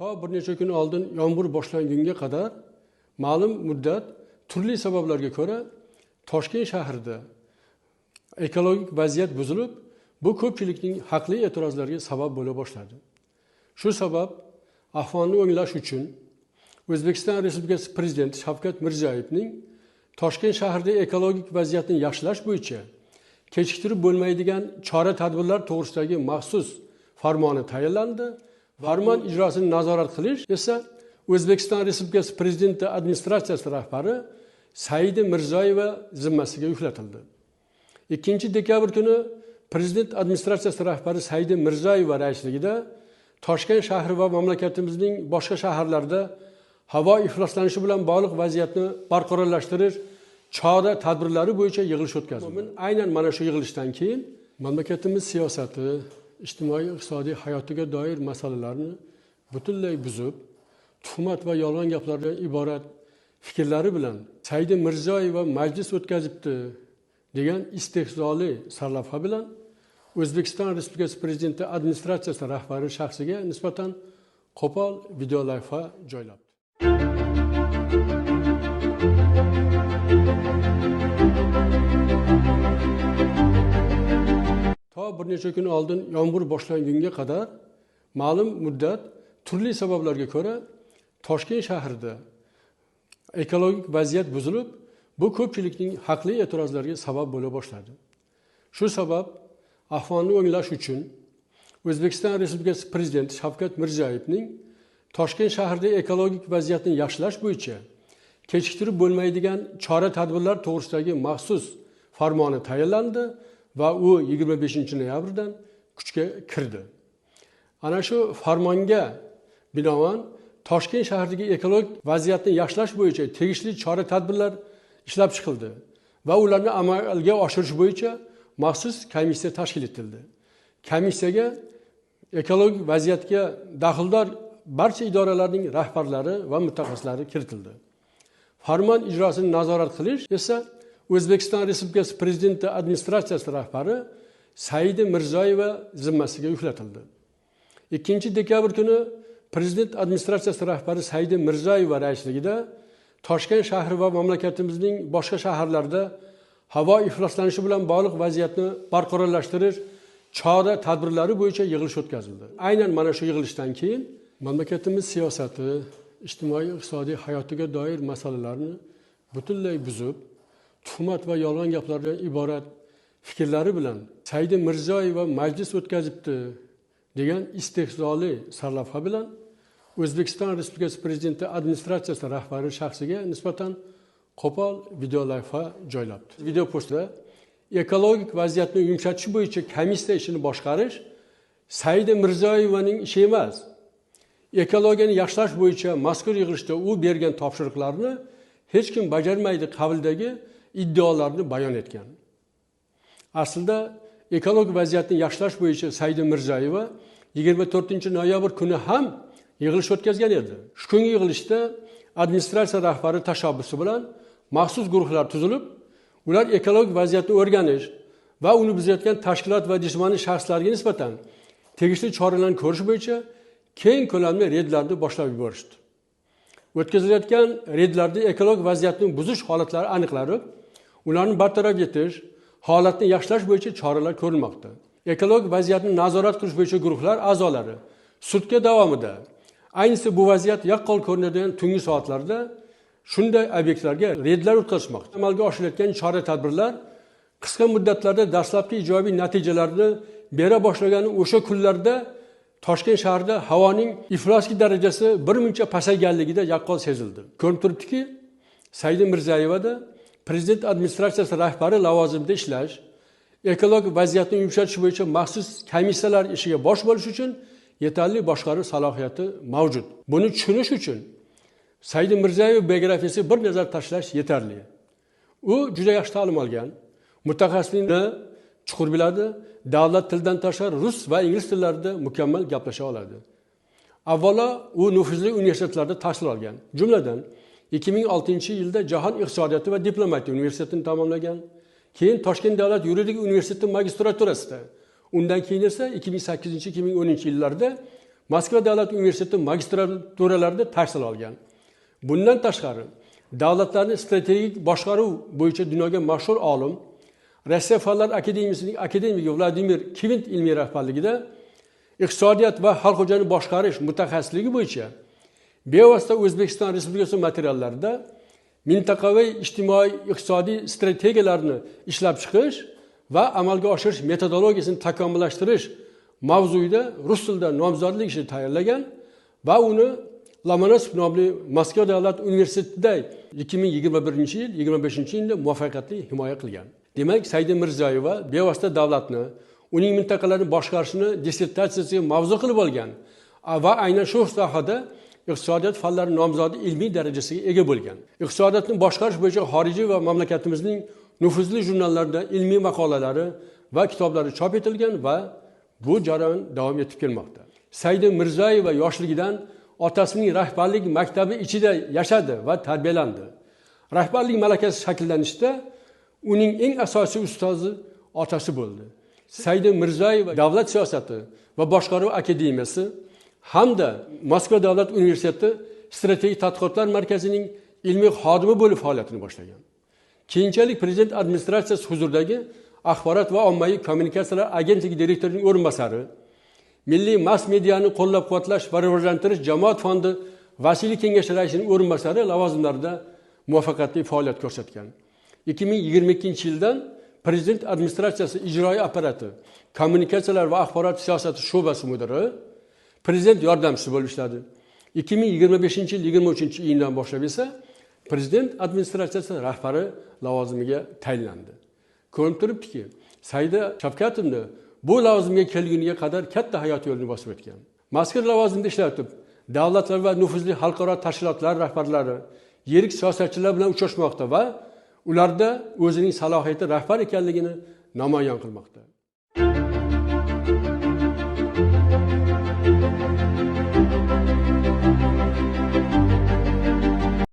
Bir necha kun oldin yomg'ir boshlangunga qadar ma'lum muddat turli sabablarga ko'ra Toshkent shahrida ekologik vaziyat buzilib, bu ko'pchilikning haqli e'tirozlariga sabab bo'la boshladi. Shu sabab ahvolni o'nglash uchun O'zbekiston Respublikasi Prezidenti Shavkat Mirziyoyevning Toshkent shahrida ekologik vaziyatni yaxshilash bo'yicha kechiktirib bo'lmaydigan chora-tadbirlar to'g'risidagi maxsus farmoni tayinlandi. Farmon ijrosini nazorat qilish esa O'zbekiston Respublikasi Prezidenti administratsiyasi rahbari Saida Mirziyoyeva zimmasiga yuklatildi. 2 dekabr kuni Prezident administratsiyasi rahbari Saida Mirziyoyeva raisligida Toshkent shahri va mamlakatimizning boshqa shaharlarida havo ifloslanishi bilan bog'liq vaziyatni barqarorlashtirish chora tadbirlari bo'yicha yig'ilish o'tkazildi. Aynan mana shu yig'ilishdan keyin mamlakatimiz siyosati, ijtimoiy iqtisodiy hayotiga doir masalalarni butunlay buzib, tuhmat va yolg'on gaplardan iborat fikrlari bilan Saida Mirziyoyeva majlis o'tkazibdi degan istehzoli sarlavha bilan O'zbekiston Respublikasi Prezidenti administratsiyasi rahbari shaxsiga nisbatan qo'pol videolavha joylabdi. To bir necha kun oldin yomg'ir boshlangunga qadar ma'lum muddat turli sabablarga ko'ra Toshkent shahrida ekologik vaziyat buzilib, bu ko'pchilikning haqli e'tirozlariga sabab bo'la boshladi. Shu sabab ahvolni o'nglash uchun O'zbekiston Respublikasi Prezidenti Shavkat Mirziyoyevning Toshkent shahrida ekologik vaziyatni yaxshilash bo'yicha kechiktirib bo'lmaydigan chora-tadbirlar to'g'risidagi maxsus farmoni tayinlandi va u 25 noyabrdan kuchga kirdi. Ana shu farmonga binoan Toshkent shahridagi ekologik vaziyatni yaxshilash bo'yicha tegishli chora-tadbirlar ishlab chiqildi va ularni amalga oshirish bo'yicha maxsus komissiya tashkil etildi. Komissiyaga ekologik vaziyatga daxldor barcha idoralarning rahbarlari va mutaxassislari kiritildi. Farmon ijrosini nazorat qilish esa O'zbekiston Respublikasi Prezidenti administratsiyasi rahbari Saida Mirziyoyeva zimmasiga yuklatildi. 2 dekabr kuni Prezident administratsiyasi rahbari Saida Mirziyoyeva raisligida Toshkent shahri va mamlakatimizning boshqa shaharlarida havo ifloslanishi bilan bog'liq vaziyatni barqarorlashtirish chora tadbirlari bo'yicha yig'ilish o'tkazildi. Aynan mana shu yig'ilishdan keyin mamlakatimiz siyosati, ijtimoiy iqtisodiy hayotiga doir masalalarni butunlay buzib, tuhmat va yolg'on gaplardan iborat fikrlari bilan Saida Mirziyoyeva majlis o'tkazibdi degan istehzoli sarlavha bilan O'zbekiston Respublikasi Prezidenti administratsiyasi rahbari shaxsiga nisbatan qo'pol videolavha joylabdi. Video postda ekologik vaziyatni yumshatish bo'yicha komissiya ishini boshqarish Saida Mirziyoyevaning ishi emas. Ekologiyani yaxshilash bo'yicha mazkur yig'ilishda u bergan topshiriqlarni hech kim bajarmaydi qavildagi iddaolarni bayon etgan. Aslida ekologik vaziyatni yaxshilash bo'yicha Saida Mirziyoyeva 24 noyabr kuni ham yig'ilish o'tkazgan edi. Shu kungi yig'ilishda administratsiya rahbari tashabbusi bilan maxsus guruhlar tuzilib, ular ekologik vaziyatni o'rganish va uni buzayotgan tashkilot va jismoniy shaxslarga nisbatan tegishli choralarni ko'rish bo'yicha keng ko'lamli reydlarni boshlab yuborishdi. O'tkazilayotgan reydlarda ekologik vaziyatni buzish holatlari aniqlanib, ularni bartaraf etish, holatni yaxshilash bo'yicha choralar ko'rilmoqda. Ekologik vaziyatni nazorat qilish bo'yicha guruhlar a'zolari sutka davomida, ayniqsa bu vaziyat yaqqol ko'rinadigan tungi soatlarda shunday obyektlarga reydlar o'tkazishmoqda. Amalga oshirilayotgan chora-tadbirlar qisqa muddatlarda dastlabki ijobiy natijalarni bera boshlagani o'sha kunlarda Toshkent shahrida havoning ifloslik darajasi bir muncha pasayganligida yaqqol sezildi. Ko'rinib turibdiki, Saida Mirziyoyevada Prezident administratsiyasi rahbari lavozimida ishlash, ekologik vaziyatni yumshatish bo'yicha maxsus komissiyalar ishiga bosh bo'lish uchun yetarli boshqaruv salohiyati mavjud. Buni tushunish uchun Saida Mirziyoyeva biografiyasiga bir nazar tashlash yetarli. U juda yaxshi ta'lim olgan, mutaxassislikni chuqur biladi, davlat tilidan tashqari rus va ingliz tillarida mukammal gaplasha oladi. Avvalo u nufuzli universitetlarda tahsil olgan. Jumladan 2006-yilda Jahon iqtisodiyoti va diplomatiya universitetini tamomlagan. Keyin Toshkent davlat yuridik universiteti magistraturasida. Undan keyin esa 2008-2010 yillarda Moskva davlat universiteti magistraturalarida tahsil olgan. Bundan tashqari, davlatlarni strategik boshqaruv bo'yicha dunyoga mashhur olim, Rossiya Fanlar akademiyasining akademigi Vladimir Kvint ilmiy rahbarligida iqtisodiyot va xalq xo'jaligini boshqarish mutaxassisligi bo'yicha bevosita O'zbekiston Respublikasi materiallarida mintaqaviy ijtimoiy iqtisodiy strategiyalarni ishlab chiqish va amalga oshirish metodologiyasini takomillashtirish mavzuida rus tilida nomzodlik ishini tayyorlagan va uni Lomonosov nomli Moskva davlat universitetida 2021 yil 25-iyunda muvaffaqiyatli himoya qilgan. Demak, Saida Mirziyoyeva bevosita davlatni, uning mintaqalarini boshqarishini dissertatsiyasiga mavzu qilib olgan va aynan shu sohada iqtisodiyot fanlari nomzodi ilmiy darajasiga ega bo'lgan. Iqtisodiyotni boshqarish bo'yicha xorijiy va mamlakatimizning nufuzli jurnallarida ilmiy maqolalari va kitoblari chop etilgan va bu jarayon davom etib kelmoqda. Saida Mirziyoyeva yoshligidan otasining rahbarlik maktabi ichida yashadi va tarbiyalandi. Rahbarlik malakasi shakllanishida uning eng asosiy ustozi otasi bo'ldi. Saida Mirziyoyeva davlat siyosati va boshqaruv akademiyasi hamda Moskva davlat universiteti strategik tadqiqotlar markazining ilmiy xodimi bo'lib faoliyatini boshlagan. Keyinchalik prezident administratsiyasi huzuridagi axborot va ommaviy kommunikatsiyalar agentligi direktorining o'rinbosari, Milliy mass mediani qo'llab-quvvatlash va rivojlantirish jamoat fondi vasiylik kengashi raisining o'rinbosari lavozimlarida muvaffaqiyatli faoliyat ko'rsatgan. 2022-yildan prezident administratsiyasi ijroiy apparati, kommunikatsiyalar va axborot siyosati sho'basi mudiri, prezident yordamchisi bo'lib ishladi. 2025-yil 23-iyundan boshlab esa prezident administratsiyasi rahbari lavozimiga tayinlandi. Ko'rinib turibdiki, Saida Shavkatovna bu lavozimga kelguniga qadar katta hayot yo'lini bosib o'tgan. Mazkur lavozimda ishlatib, davlatlar va nufuzli xalqaro tashkilotlar rahbarlari, yirik siyosatchilar bilan uchrashmoqda va ularda o'zining salohiyati rahbar ekanligini namoyon qilmoqda.